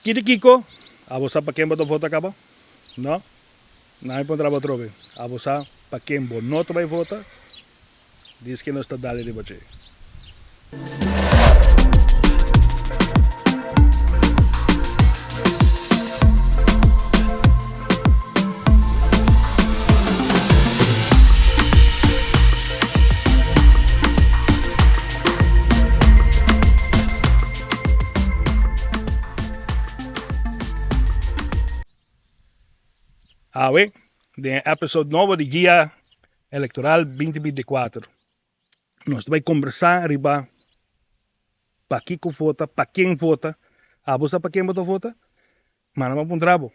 Ki di kiko? Abo sa pa ken bo ta vota kaba? No? Nan mi puntra bo atrobe, abo sa pa ken bo no ta bai vota? Diske nos ta dal riba dje. Awe, den e episode nobo di Guia Electoral 2024, nos ta bai kombersá riba pakiko vota, pa ken vota. Abo sa pa ken bo ta vota? Manda bo puntra bo.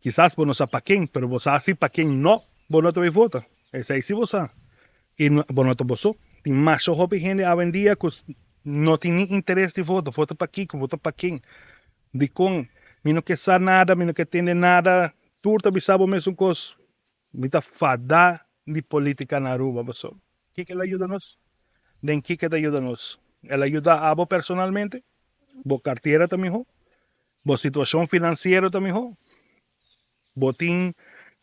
Kisas bo no sa pa ken, pero bo sa si pa ken no bo no ta bai vota. Esei si bo sa. I bo no ta bo so. Tin masha hopi hende awendia ku no tin ni interes di vota. Vota pa kiko? Vota pa ken? Dikon? Mi no ke sa nada, mi no ke tende nada. Tur ta bisa bo mesun kos. Mi ta fada di politica na Aruba paso. Kiko el a yuda nos? Den kiko e ta yuda nos? El a yuda abo personalmente? Bo cartera ta miho? Bo situacion financiero ta miho? Bo tin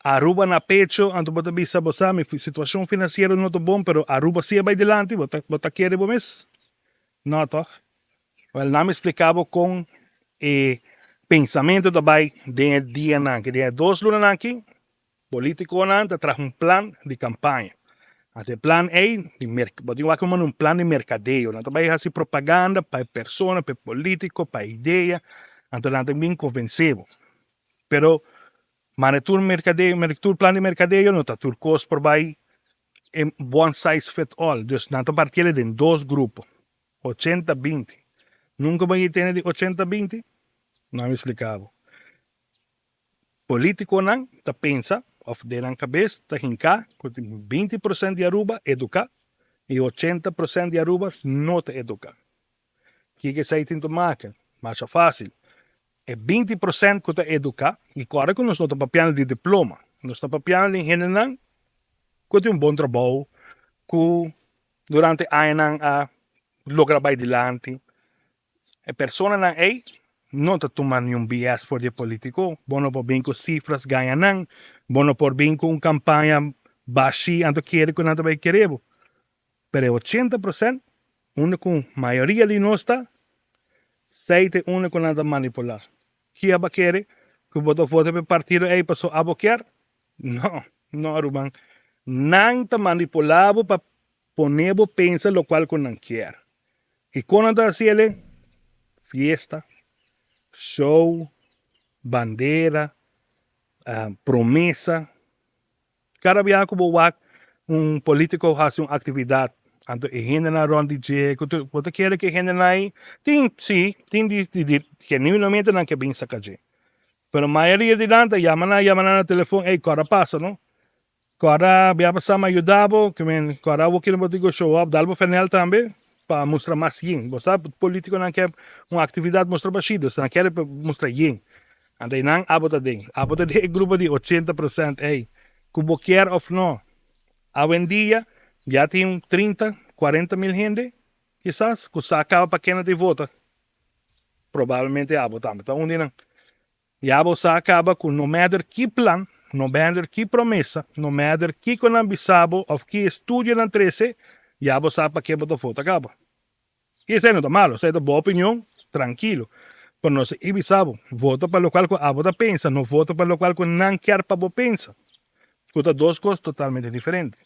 Aruba na pecho anto bo ta bisa bo sa mi situacion financiero no ta bon pero Aruba si a bay dilanti bo ta bo ta kere bo mes? No toch? Wel nan mi splica bo con e pensamento ta bay den e dianan aki den e dos lunanan aki Politiconan ta traha un plan di campaña. Anto e plan ey, di merc, bo tin wak manda un plan di mercadeo. Nan ta bay haci propaganda pa e persona, pa e politico, pa e idea. Anto nan ta bin convence bo. Pero manda tur mercadeo, tur plan di mercadeo no ta tur cos por bay e one size fit all. Dus nan ta partiel den dos grupo, ochenta binti. Nunca bo a tende di ochenta binti? Nan mi splica bo. Politiconan ta pensa of den nan cabes ta hinca cu tin 20 procent di Aruba educa y 80 procent di Aruba no ta educa. Kico esey tin ta make? Masha facil. E 20 procent cu ta educa, y corda cu nos no ta papiando di diploma, nos ta papiando di hendenan cu tin un bon trabou, cu durante añanan a logra bay dilanti. E personanan ei no ta tuma niun BS for di e politico. Bo no por bin cu cifras gaña nan. Bo no por bin cu un campaña bashi anto kere cu nan ta bay kere bo. Pero e ochenta procent, unda cu mayoria di nos ta, esey ta e unda cu nan ta manipula. Ki aba kere cu bo ta vota pa e partido ei paso abo kier? No, no ruman. Nan ta manipula bo pa Pone bo pensa locual cu nan kier. Y con nan ta haci el'e? Fiesta, show, bandera, promesa. Cada biaha cu bo wak un politico haci un actividad, anto e hendenan rond di dje, cu tur, bo ta kere cu e hendenan ay tin, si, tin di, di, genuinamente nan ke bin saca dje. Pero mayoria di nan ta yama nan, yama nan na telefon, ey, cora pasa no. Kòrda bia pasá mi a yuda bo, ke men kòrda awor kende bo tin ku show up, dal bo fènèl tambe pa mustra mas yen. Bo sa politikonan ke un aktividat mustra bashí, dus nan kere pa mustra yen. Anto einan abo ta den. Abo ta den e grupo di ochenta prosènt ei, ku bo kier òf no. Awendia ya tin 30, 40 mil hende kisas ku sa kaba pa kende ta vota. Probablemente abo tambe ta un di nan. Ya bo sa caba cu no matter ki plan, no matter ki promesa, no matter kico nan bisa bo of ki estudio nan trece, ya bo sa pake bo ta vota caba. Y esey no ta malo, esey ta bo opinion, trankilo. Pero nos a bisa bo, vota pa locual cu abo ta pensa, no vota pa locual cu nan kier pa bo pensa, cu ta dos cos totalmente diferente.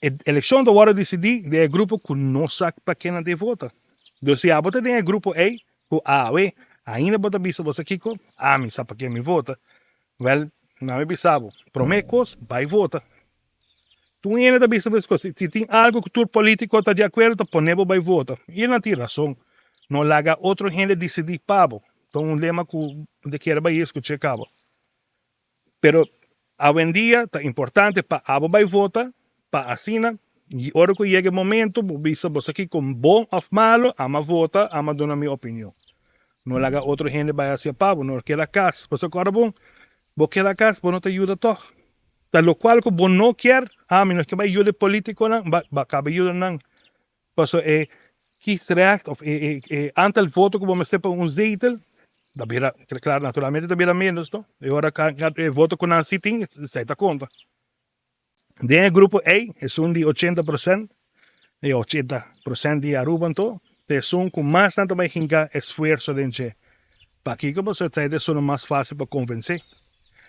E eleccion ta wordo dicidi den e grupo cu no sa pa ken nan tin vota. Dus si abo ta den e grupo ey cu awe ainda bo ta bisa bo sa kico, ami sa pa ken mi vota, wel nan mi bisa bo, prome cos bay vota. Tur hende ta bisa mes cos, si tin algo cu tur politico ta di acuerdo ta pone bo bay vota. Y nan tin razon. No laga otro hende dicidi pa bo. Ta un lema cu bo ta kier bay escucha caba. Pero awendia ta importante pa abo bai vota pa asina ora ku yega e momento bo bisa bo sa kiko bon of malo ama vota ama duna mi opinion. No laga otro hende bai hacia pa bo no keda kas pasobra ku ora bon bo keda kas bo no ta yuda tog ta lokual ku bo no kier ami no ke bai yuda e politikonan ba kaba yuda nan Paso e kiesrecht of e e aantal voto ku bo mester pa un zetel. Ta bira, claro, naturalmente ta bira menos, no? E ora e voto cu nan si tin, esey ta conta. Den e grupo ey, esun di 80%, e 80% di Aruba anto, ta esun cu mas nan ta bay hinca esfuerso den dje. Pakico? Pasobra esey ta esunnan mas facil pa convence.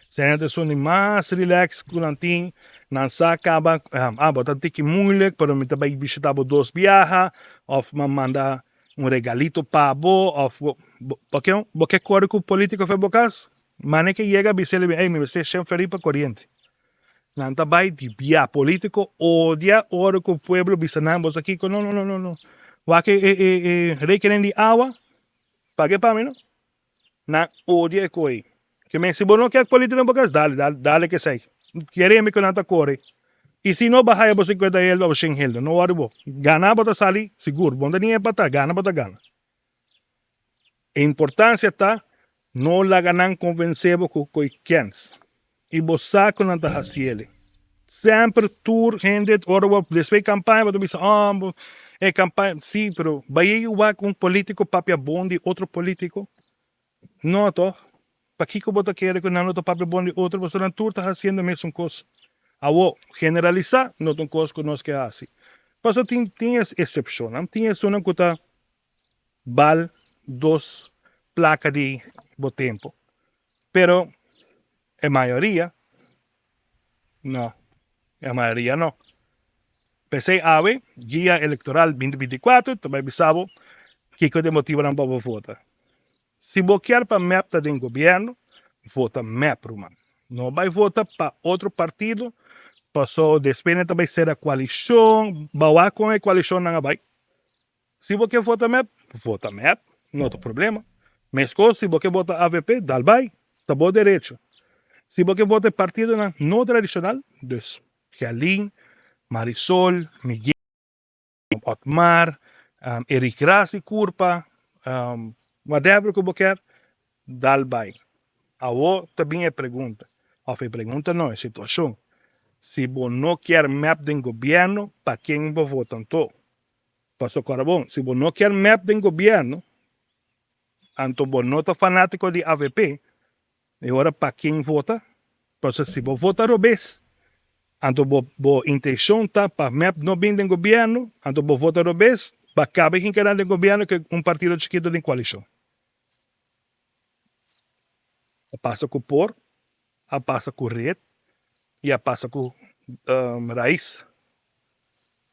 Esey ta esun di mas relax cu nan tin, nan sa caba, ah, bo ta tiki moeilijk, pero mi ta bay bishita bo dos biaha, of mi a manda un regalito pa bo, of bo, bo ke, bo ke kore cu politico for bo cas? Mane ke yega bis'el, ey, mi mester shen florin pa coriente. Nan ta bai di bia politico odia ora cu pueblo bisa nan boso kico no no no no no wak e e e e rekening di awa pague pa mi no nan odia e coi ke men si bo no kier politico den bo cas dale dale dale kesey kere mi cu nan ta core y si no bo haya bo 50 heldo of 100 heldo no worry bo gana bo ta sali sigur bo no ta ni empata gana bo ta gana. E importancia ta no laga nan convence bo cu coy kens y bo sa cu nan ta haciele. Semper tur hende ora bo despues di campaña bo ta bisa oh bo e campaña si pero bay y wak un politico papia bon di otro politico? No toch? Pakico bo ta kere cu nan lo ta papia bon di otro pasobra nan tur ta haciendo e mesun cos. Awo generalisa no ta un cos cu nos ke haci pasobra tin tin excepcionnan tin esunnan cu ta bal dos placa di bo tempo. Pero e mayoria no, e mayoria no. P'esey awe Guia Electoral 2024 ta bay bisa bo kico ta e motibonan pa bo vota. Si bo kier pa mep ta den gobierno, vota mep ruman. No bay vota pa otro partido paso despues nan ta bay cera coalicion, bawa con e coalicionnan a bay. Si bo ke vota mep, vota mep, no ta problema. Meskos si bo ke vota avp, dal bai, ta bo derecho. Si bo ke vota e partidonan no tradishonal, dus Gerlin, Marisol, Miguel, Otmar, Eric Ras di Curpa, whatever ku bo kier, dal bai. Awor ta bin e pregunta, of e pregunta no, e situashon. Si bo no kier mep den gobierno, pa ken bo vota anto? Paso kòrda bon, si bo no kier mep den gobierno, anto bo no ta fanatico di avp, e ora pa ken vota? Pasobra si bo vota robes, anto bo bo intencion ta pa mep no bin den gobierno, anto bo vota robes, ba caba hinca nan den gobierno ke un partido chikito den coalicion. A pasa ku por, a pasa ku red y a pasa ku rais.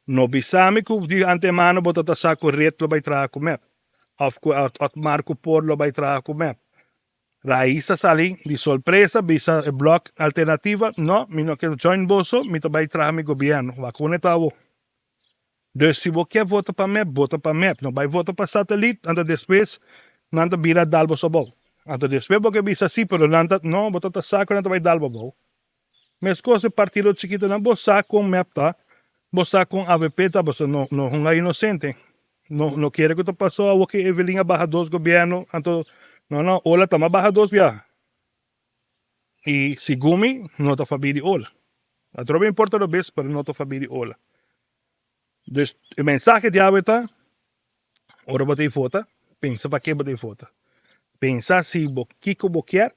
No bisa mi ku di antemano bo ta ta sa ku red lo bai traha ku mep of ku Otmar ku por lo bai traha ku mep. Rais a sali di sorpresa bisa e blok alternativa, no, mi no ke join boso, mi ta bai traha mi gobierno. Wak wone ta awo. Dus si bo ke vota pa mep, vota pa mep. No bai vota pa satelit, anto despues nan ta bira dal boso abou. Anto despues bo ke bisa si, pero nan ta, no, bo ta ta sa ku nan ta bai dal bo abou. Meskos e partido chikitonan, bo sa kon mep ta, bo sa kon avp ta, boso no no hunga inosente. No no kere ku ta paso awor ku Evelyn a baha dos gobierno, anto no no, ola ta mas baha dos biaha. I segun mi, no ta fabia di ola. Atrobe importa lo bes, pero no ta fabia di ola. Dus e mensahe di awe ta, ora bo ta vota, pensa pa ke bo ta vota. Pensa si bo kiko bo kier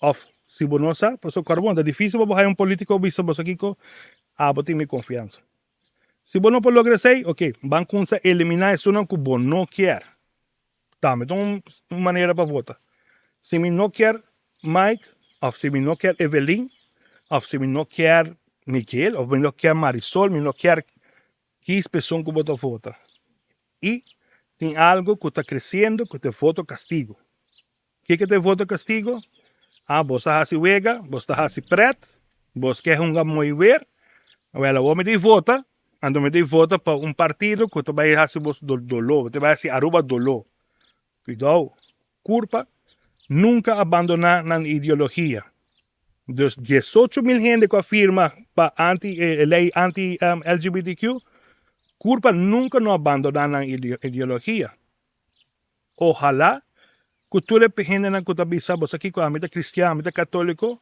of si bo no sa, pasobra kòrda bon, ta difisil pa bo haya un politiko bisa bo sa kiko, abo tin mi konfiansa. Si bo no por logra esei, ok, ban kumsa eliminá esunnan ku bo no kier. Tambe ta un manera pa vota. Si mi no kier Mike of si mi no kier Evelyn of si mi no kier Miguel of mi no kier Marisol, mi no kier kis peson ku bo ta vota. I tin algo ku ta kresiendo ku ta e voto kastigo. Kiko ta e voto kastigo? Ah, bos a hasi wega, bos ta hasi pret, bos ke hunga mooi weer. Wel, awor mi ta vota, anto mi ta vota pa un partido ku ta bai hasi bos doló, ta bai hasi Aruba doló. Kuidou, Curpa nunka a bandoná nan ideologia. Dus 18.000 hende ku a firma pa anti e lei anti LGBTQ, Curpa nunka no a bandoná nan ideologia. Ohalá ku tur e hendenan ku ta bisa boso kiko ami ta kristian, ami ta katoliko,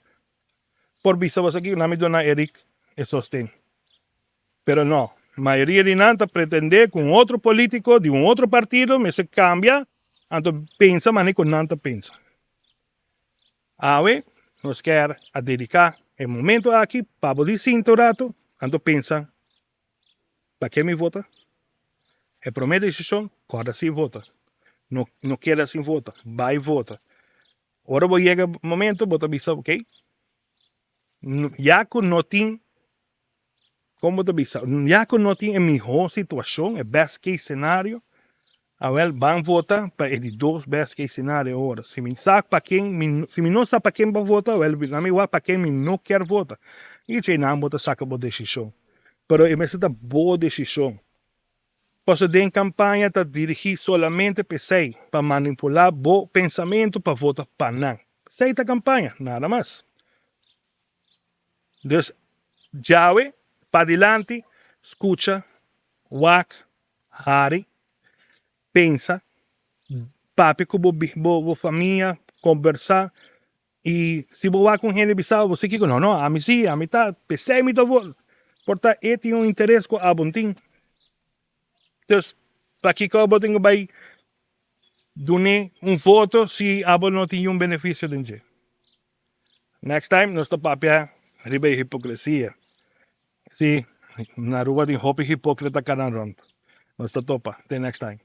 por bisa boso kiko nan mi duna Eric e sosten. Pero no, mayoria di nan ta pretende ku un otro politiko di un otro partido mester kambia. Anto pensa manera ku nan ta pensa. Awe nos kier a dediká e momento aki pa bo di sinta un ratu anto pensa pa ke mi vota. E promé desishon kòrda si vota. No no keda sin vota, bai vota. Ora bo yega momento bo ta bisa ok ya ku no tin Kon bo ta bisa? Ya ku no tin e mihó situashon, e best case scenario, awèl ban vota pa e di dos best case scenario awor. Si mi sa pa ken mi, si mi no sa pa ken pa vota, awèl na mi wak pa ken mi no kier vota. I djei nan bo ta saka bo desishon. Pero e mester ta bo desishon. Pasobra den kampaña ta dirigí solamente p'esei, pa manipulá bo pensamentu pa vota pa nan. Esei ta kampaña, nada mas. Dus djawe padilanti skucha, wak, hari, pensa, papia ku bo bo famia, kombersá i si bo wak un hende bisa bo si kiko no no ami si ami ta p'esei mi ta vota por ta e tin un interes ku abo no tin. Dus pakiko abo tin ku bai dun'é un voto si abo no tin un benefisio den dje? Next time nos ta papia riba e hipocresia. Si, na Aruba tin hopi hipocrita canan rond. Nos ta topa. Te next time.